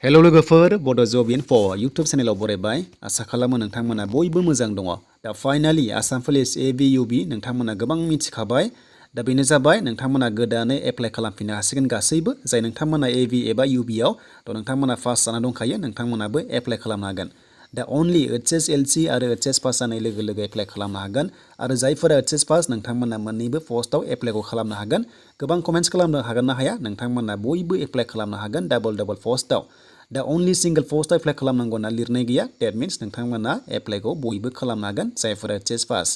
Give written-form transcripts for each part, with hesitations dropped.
हेल' लोगोफोर बड' जब info YouTube चेनेलाव बरायबाय आसा खालामो नोंथांमोना बयबो मोजां दङ। दा फाइनालि आसाम पुलिस ABUB नोंथांमोना गोबां मिथिखाबाय। दा बेनो जाबाय नोंथांमोना गोदानै एप्लाइ खालामफिननो हासिगोन गासैबो जाय नोंथांमोना AB एबा UB आव थ' नोंथांमोना पास जाना दंखायो नोंथांमोनाबो एप्लाइ खालामनो हागोन। दा अनलि HSLC आरो HS पास जानाय लोगो लोगो एप्लाइ खालामनो हागोन आरो जायफोरा HS पास नोंथांमोना मोननैबो पस्टआव एप्लाइखौ खालामनो हागोन। गोबां कमेन्ट्स खालामनो हागोन ना हाया नोंथांमोना बयबो एप्लाइ खालामनो हागोन डाबल पस्टआव। दा अनलि सिंगल पस्टआव एप्लाइ खालामनांगौ होनना लिरनाय गैया। डेट मिन्स नोंथांमोना एप्लाइखौ बयबो खालामनो हागोन जायफोरा HS पास।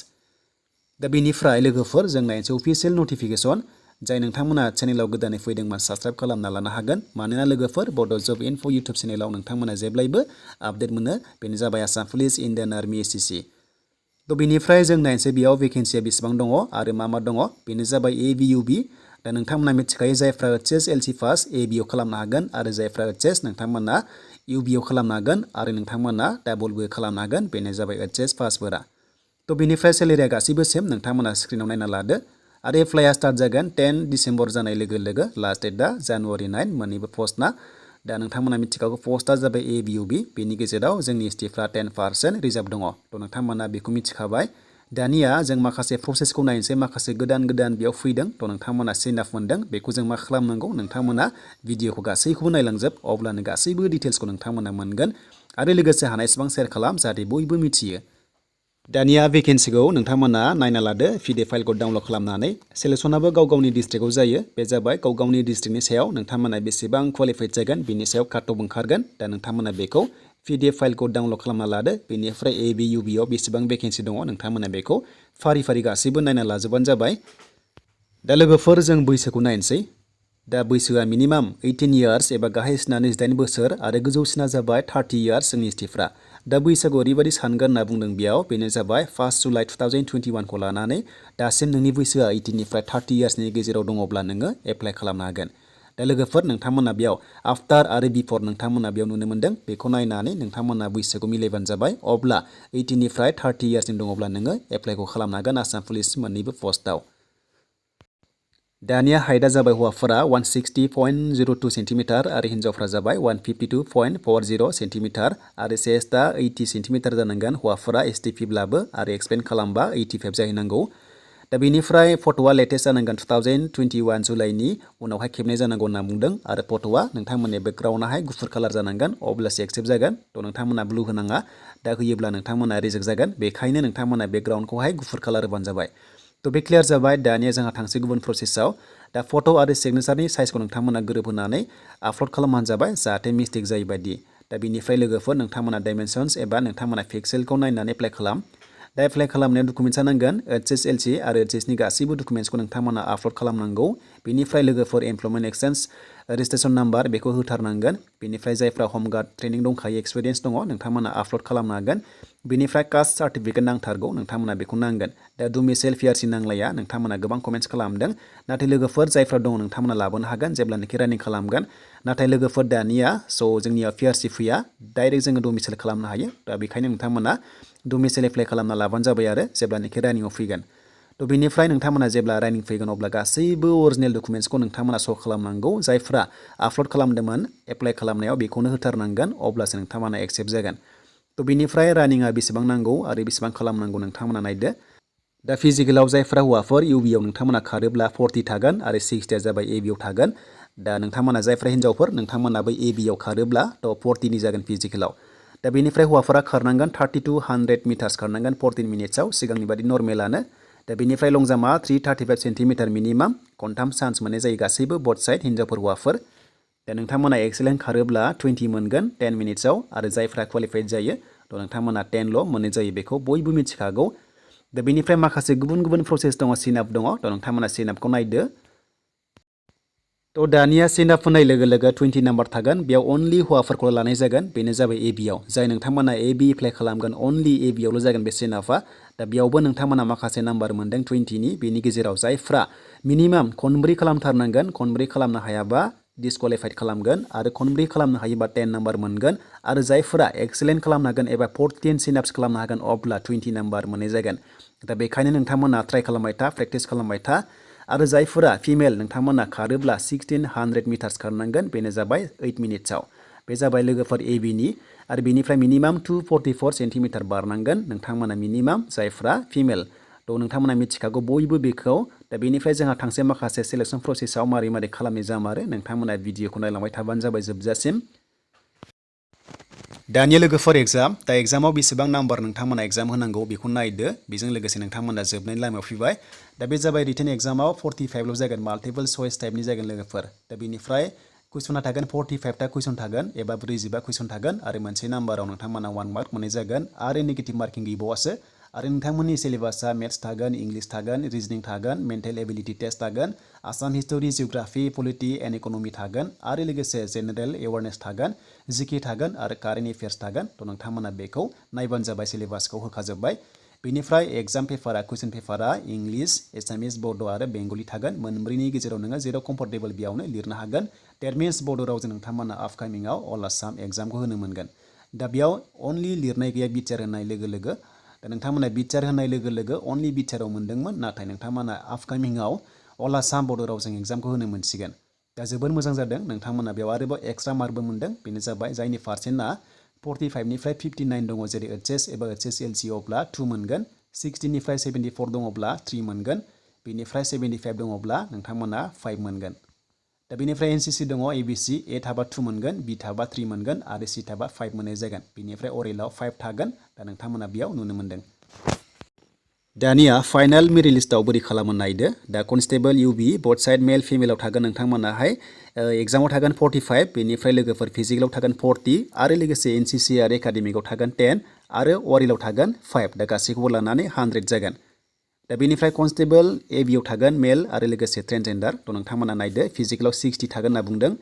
दा बेनिफ्राय लोगोफोर जों नायनोसै अफिसियेल नटिफिकेसन जाय नोंथांमोना चेनेलाव गोदानै फैदोंमोन साबस्क्राइब खालामना लानो हागोन। मानोना लोगोफोर बड' जब इनफो इउटुब चेनेलाव नोंथांमोना जेब्लायबो आपडेट मोनो। बेनो जाबाय Assam police Indian army SCC। थ' बेनिफ्राय जों नायनोसै बेयाव भेकेन्सिया बेसेबां दङ आरो मा दङ। बेनो जाबाय ABUB। दा नोंथांमोना मिथिखायो जायफ्रा HSLC पास AB आव खालामनो हागोन आरो जायफ्रा HS नोंथांमोना UB आव खालामनो हागोन आरो नोंथांमोना डाबलबो खालामनो हागोन। बेनो जाबाय HS पासफोरा। थ' बेनिफ्राय सेलेरिया गासैबो सेम नोंथांमोना स्क्रिनाव नायना लादो आरो एप्लाइआ स्टार्ट जागोन 10 डिसेम्बर जानाय लोगो लोगो लास्ट डेटआ जानुवारि 9 मोननैबो पस्टना। दा नोंथांमोना मिथिखागौ पस्टआ जाबाय ABUB। बेनि गेजेराव जोंनि STफ्रा 10% रिजार्भ दङ। थ' नोंथांमोना बेखौ मिथिखाबाय। दानिया जों माखासे प्रसेसखौ नायनोसै माखासे गोदान बेयाव फैदों। थ' नोंथांमोना सिनाफ मोनदों बेखौ जों मा खालामनांगौ नोंथांमोना भिडिअखौ गासैखौबो नायलांजोब अब्लानो गासैबो डिटेल्सखौ नोंथांमोना मोनगोन आरो लोगोसे हानायसेबां शेयार खालाम जाहाथे बयबो मिथियो। दानिया भेकेन्सिखौ नोंथांमोना नायना लादो PDF फाइलखौ डाउनलड खालामनानै। सेलेक्सनाबो गाव गावनि डिस्ट्रिक्टआव जायो। बे जाबाय गाव गावनि डिस्ट्रिक्टनि सायाव नोंथांमोना बेसेबां क्वालिफाइड जागोन बिनि सायाव काट अफ ओंखारगोन। दा नोंथांमोना बेखौ PDF फाइलखौ डाउनलड खालामना लादो। बेनिफ्राय ABUB आव बेसेबां भेकेन्सि दङ नोंथांमोना बेखौ फारि फारि गासैबो नायना लाजोबबानो जाबाय। दा लोगोफोर जों बैसोखौ नायनोसै। दा बैसोआ मिनिमाम 18 इयार्स एबा गाहायसिना 28 बोसोर आरो गोजौसिना जाबाय 30 इयार्स जोंनि STफ्रा। दा बैसागु ओरैबायदि सानगोन होनना बुंदों बेयाव बेनो जाबाय 1 जुलाइ 2021खौ लानानै दासिम नोंनि बैसोआ 18 निफ्राय 30 इयार्सनि गेजेराव दङब्ला नोङो एप्लाइ खालामनो हागोन। दा लोगोफोर नोंथांमोना बेयाव आफ्टार आरो बिफर नोंथांमोना बेयाव नुनो मोनदों बेखौ नायनानै नोंथांमोना बैसोखौ मिलायबानो जाबाय। अब्ला 18 निफ्राय 30 इयार्सनि दङब्ला नोङो एप्लाइखौ खालामनो हागोन आसाम पुलिस मोननैबो पस्टआव। दानिया हाइटआ जाबाय हौवाफोरा 160.02 सेन्टिमिटार आरो हिन्जावफोरा जाबाय 152.40 सेन्टिमिटार आरो चेस्टआ 80 सेन्टिमिटार जानांगोन हौवाफोरा STPब्लाबो आरो एक्सपेन्ड खालामबा 85 जाहैनांगौ। दा बेनिफ्राय फट'आ लेटेस्ट जानांगोन 2021 जुलाइनि उनावहाय खेबनाय जानांगौ होनना बुंदों आरो फट'आ नोंथांमोननि बेकग्राउन्डआहाय गुफुर कालार जानांगोन अब्लासो एक्सेप्ट जागोन। थ' नोंथांमोना ब्लु होनाङा। दा होयोब्ला नोंथांमोना रिजेक्ट जागोन। बेखायनो नोंथांमोना बेकग्राउन्डखौहाय गुफुर कालार होबानो जाबाय। थ' बे क्लियार जाबाय। दानिया जोंहा थांसै गुबुन प्रसेसआव। दा फट' आरो सिगनेचारनि साइजखौ नोंथांमोना गोरोबहोनानै आपल'ड खालामबानो जाबाय जाहाथे मिस्टेक जायै बायदि। दा बेनिफ्राय लोगोफोर नोंथांमोना डाइमेनसन्स एबा नोंथांमोना पिक्सेलखौ नायनानै एप्लाइ खालाम। दा एप्लाइ खालामनायाव डकुमेन्ट्सआ नांगोन HSLC आरो HSनि गासैबो डकुमेन्ट्सखौ नोंथांमोना आपल'ड खालामनांगौ। बेनिफ्राय लोगोफोर एमप्लयमेन्ट एक्सचेन्ज रेजिस्ट्रेसन नाम्बार बेखौ होथारनांगोन। बेनिफ्राय जायफ्रा हमगार्ड ट्रेनिं दंखायो एक्सपिरियेन्स दङ नोंथांमोना आपल'ड खालामनो हागोन। बेनिफ्राय कास्ट सार्टिफिकेट नांथारगौ नोंथांमोना बेखौ नांगोन। दा डमिसाइल PRC नांलाया नोंथांमोना गोबां कमेन्ट्स खालामदों। नाथाय लोगोफोर जायफ्रा दङ नोंथांमोना लाबोनो हागोन जेब्लानोखि रानिं खालामगोन। नाथाय लोगोफोर दानिया जोंनियाव PRC फैया डाइरेक्ट जोङो डमिसाइल खालामनो हायो। दा बेखायनो नोंथांमोना डमिसाइल एप्लाइ खालामना लाबानो जाबाय आरो जेब्लानोखि रानिंआव फैगोन। थ' बेनिफ्राय नोंथांमोना जेब्ला रानिं फैगोन अब्ला गासैबो अरिजिनेल डकुमेन्ट्सखौ नोंथांमोना श' खालामनांगौ। जायफ्रा आपल'ड खालामदोंमोन एप्लाइ खालामनायाव बेखौनो होथारनांगोन अब्लासो नोंथांमोना एक्सेप्ट जागोन। थ' बेनिफ्राय रानिंआ बेसेबां नांगौ आरो बेसेबां खालामनांगौ नोंथांमोना नायदो। दा फिजिकेलाव जायफ्रा हौवाफोर UB आव नोंथांमोना खारोब्ला 40 थागोन आरो 60 जाबाय AB आव थागोन। दा नोंथांमोना जायफ्रा हिन्जावफोर नोंथांमोनाबो AB आव खारोब्ला थ' 40 जागोन फिजिकेलाव। दा बेनिफ्राय हौवाफोरा खारनांगोन 30 to 100 मिटार्स खारनांगोन 14 मिनिट्सआव सिगांनि बादि नर्मेलानो। दा बेनिफ्राय लं जाम्पआ 335 सेन्टिमिटार मिनिमाम खनथाम चान्स मोननाय जायो गासैबो बथ साइड हिन्जावफोर हौवाफोर। दा नोंथांमोना एक्सेलेन्ट खारोब्ला 20 मोनगोन 10 मिनिट्सआव आरो जायफ्रा क्वालिफाइड जायो थ' नोंथांमोना 10ल' मोननाय जायो बेखौ बयबो मिथिखागौ। दा बेनिफ्राय माखासे गुबुन प्रसेस दङ सिनाप दङ। थ' नोंथांमोना सिनापखौ नायदो। थ' दानिया सिनाप होनाय लोगो लोगो 20 नाम्बार थागोन बेयाव अनलि हौवाफोरखौ लानाय जागोन बेनो जाबाय AB आव। जाय नोंथांमोना AB एप्लाइ खालामगोन अनलि AB आवल' जागोन बे सिनापआ। दा बेयावबो नोंथांमोना माखासे नाम्बार मोनदों 20नि बेनि गेजेराव जायफ्रा मिनिमाम खनब्रै खालामथारनांगोन खनब्रै खालामनो हायाबा डिसक्वालिफाइड खालामगोन आरो खनब्रै खालामनो हायोबा 10 नाम्बार मोनगोन आरो जायफोरा एक्सेलेन्ट खालामनो हागोन एबा 14 सिनाप्स खालामनो हागोन अब्ला 20 नाम्बार मोननाय जागोन। दा बेखायनो नोंथांमोना ट्राइ खालामबाय था प्रेक्टिस खालामबाय था आरो जायफोरा फिमेल नोंथांमोना खारोब्ला 1600 मिटार्स खारनांगोन बेनो जाबाय 8 मिनिट्सआव। बे जाबाय लोगोफोर एबिनि आरो बेनिफ्राय मिनिमाम 244 सेन्टिमिटार बारनांगोन नोंथांमोना मिनिमाम जायफ्रा फिमेल थ' नोंथांमोना मिथिखागौ बयबो बेखौ दा बेनिफ्राय जोंहा थांसै माखासे सेलेक्सन प्रसेसआव मारै खालामनाय जामारो नोंथांमोना भिडिअखौ नायलांबाय थाबानो जाबाय जोबजासिम दानिया लोगोफोर एग्जाम दा एग्जामाव बेसेबां नाम्बार नोंथांमोना एग्जाम होनांगौ बेखौ नायदो बेजों लोगोसे नोंथांमोना जोबनायनि लामायाव फैबाय दा बे जाबाय रिटेन एग्जामाव 45 ल' जागोन माल्टिपल चइस टाइपनि जागोन लोगोफोर दा बेनिफ्राय कुइसना थागोन 45 टा कुइसन थागोन एबा 45 कुइसन थागोन आरो मोनसे नाम्बाराव नोंथांमोना 1 मार्क मोननाय जागोन आरो नेगेटिभ मार्किं गैबावासो आरो नोंथांमोननि सिलेबासआ मेथ्स थागोन इंलिश थागोन रिजनिं थागोन मेन्टेल एबिलिटि टेस्ट थागोन Assam history geography polity and economy थागोन आरो लोगोसे जेनेरेल एवारनेस थागोन जिके थागोन आरो कारेन्ट एफेयार्स थागोन थ' नोंथांमोना बेखौ नायबानो जाबाय सिलेबासखौ होखाजोब्बाय बेनिफ्राय एग्जाम पेपारा कुइसन पेपारा इंलिश एसामिस बड' आरो बेंगलि थागोन मोनब्रैनि गेजेराव नोङो जेराव कम्फर्टेबल बेयावनो लिरनो हागोन डेट मिन्स बड' रावजों नोंथांमोना आपकामिंआव अल आसाम एग्जामखौ होनो मोनगोन दा बेयाव अनलि लिरनाय गैया बिटिआर होनाय लोगो लोगो दा नोंथांमोना बिटिआर होनाय लोगो लोगो अनलि बिटिआराव मोनदोंमोन नाथाय नोंथांमोना आपकामिंआव अल आसाम बड' रावजों एग्जामखौ होनो मोनसिगोन दा जोबोद मोजां जादों नोंथांमोना बेयाव आरोबाव एक्सट्रा मार्कबो मोनदों बेनो जाबाय जायनि पार्सेन्टआ 45 निफ्राय 59 दङ जेरै एचएस एबा एचएसएलसि अब्ला 2 मोनगोन 60 निफ्राय 74 दङब्ला 3 मोनगोन बेनिफ्राय 75 दङब्ला नोंथांमोना 5 मोनगोन दा बेनिफ्राय एनसिसि दङ एबिसि ए थाबा 2 मोनगोन बि थाबा 3 मोनगोन आरो सि थाबा 5 मोननाय जागोन बेनिफ्राय अरेलाव 5 थागोन दा नोंथांमोना बेयाव नुनो मोनदों दानिया फाइनाल मेरिट लिस्टआव बोरै खालामो नायदो दा कनस्टेबल इउबि बोथ साइड मेल फिमेलाव थागोन नोंथांमोनाहाय एग्जामाव थागोन 45 बेनिफ्राय लोगोफोर फिजिकेलाव थागोन 40 आरो लोगोसे एनसिसि आरो एकाडेमिकआव थागोन 10 आरो अरेलाव थागोन 5 दा गासैखौबो लानानै 100 जागोन दा बेनिफ्राय कनस्टेबल एबिआव थागोन मेल आरो लोगोसे ट्रेन्सजेन्डार थ' नोंथांमोना नायदो फिजिकेलाव 60 थागोन होनना बुंदों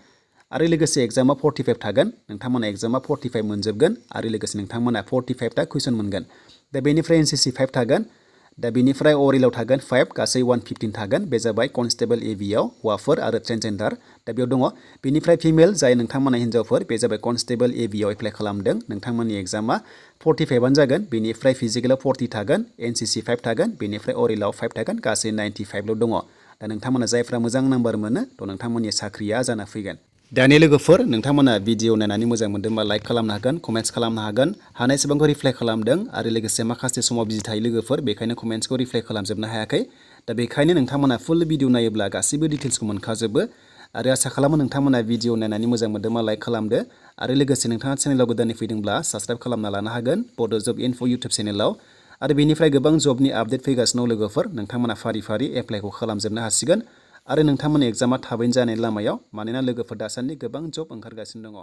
आरो लोगोसे एग्जामाव 45 थागोन नोंथांमोना एग्जामा 45 मोनजोबगोन आरो लोगोसे नोंथांमोना 45 टा कुइसन मोनगोन दा बेनिफ्राय एनसिसि 5 थागोन दा बेनिफ्राय अरेलाव थागोन 5 गासै 115 थागोन बे जाबाय कनस्टेबल एबिआव हौवाफोर आरो ट्रेन्सजेन्डार दा बेयाव दङ बेनिफ्राय फिमेल जाय नोंथांमोना हिन्जावफोर बे जाबाय कनस्टेबल एबिआव एप्लाइ खालामदों नोंथांमोननि एग्जामा 45 जागोन बेनिफ्राय फिजिकेलाव 40 थागोन एनसिसि 5 थागोन बेनिफ्राय अरेलाव 5 थागोन गासै 95 ल' दङ दा नोंथांमोना जायफ्रा मोजां नाम्बार मोनो थ' नोंथांमोननि साख्रिया जाना फैगोन दानि लोगोफोर नोंथांमोना भिडिअ नायनानै मोजां मोनदोंबा लाइक खालामनो हागोन कमेन्ट्स खालामनो हागोन हानायसेबांखौ रिप्लाइ खालामदों आरो लोगोसे माखासे समाव बिजि थायो लोगोफोर बेखायनो कमेन्ट्सखौ रिप्लाइ खालामजोबनो हायाखै दा बेखायनो नोंथांमोना फुल भिडिअ नायोब्ला गासैबो डिटेल्सखौ मोनखाजोबो आरो आसा खालामो नोंथांमोना भिडिअ नायनानै मोजां मोनदोंबा लाइक खालामदो आरो लोगोसे नोंथाङा चेनेलाव गोदानै फैदोंब्ला साबस्क्राइब खालामना लानो हागोन बड' जब इनफो इउटुब चेनेलाव आरो बेनिफ्राय गोबां जबनि आपडेट फैगासिनो दं लोगोफोर नोंथांमोना फारि फारि एप्लाइखौ खालामजोबनो हासिगोन आरो नोंथांमोननि एग्जामा थाबैनो जानायनि लामायाव मानोना लोगोफोर दासान्दि गोबां जब ओंखारगासिनो दङ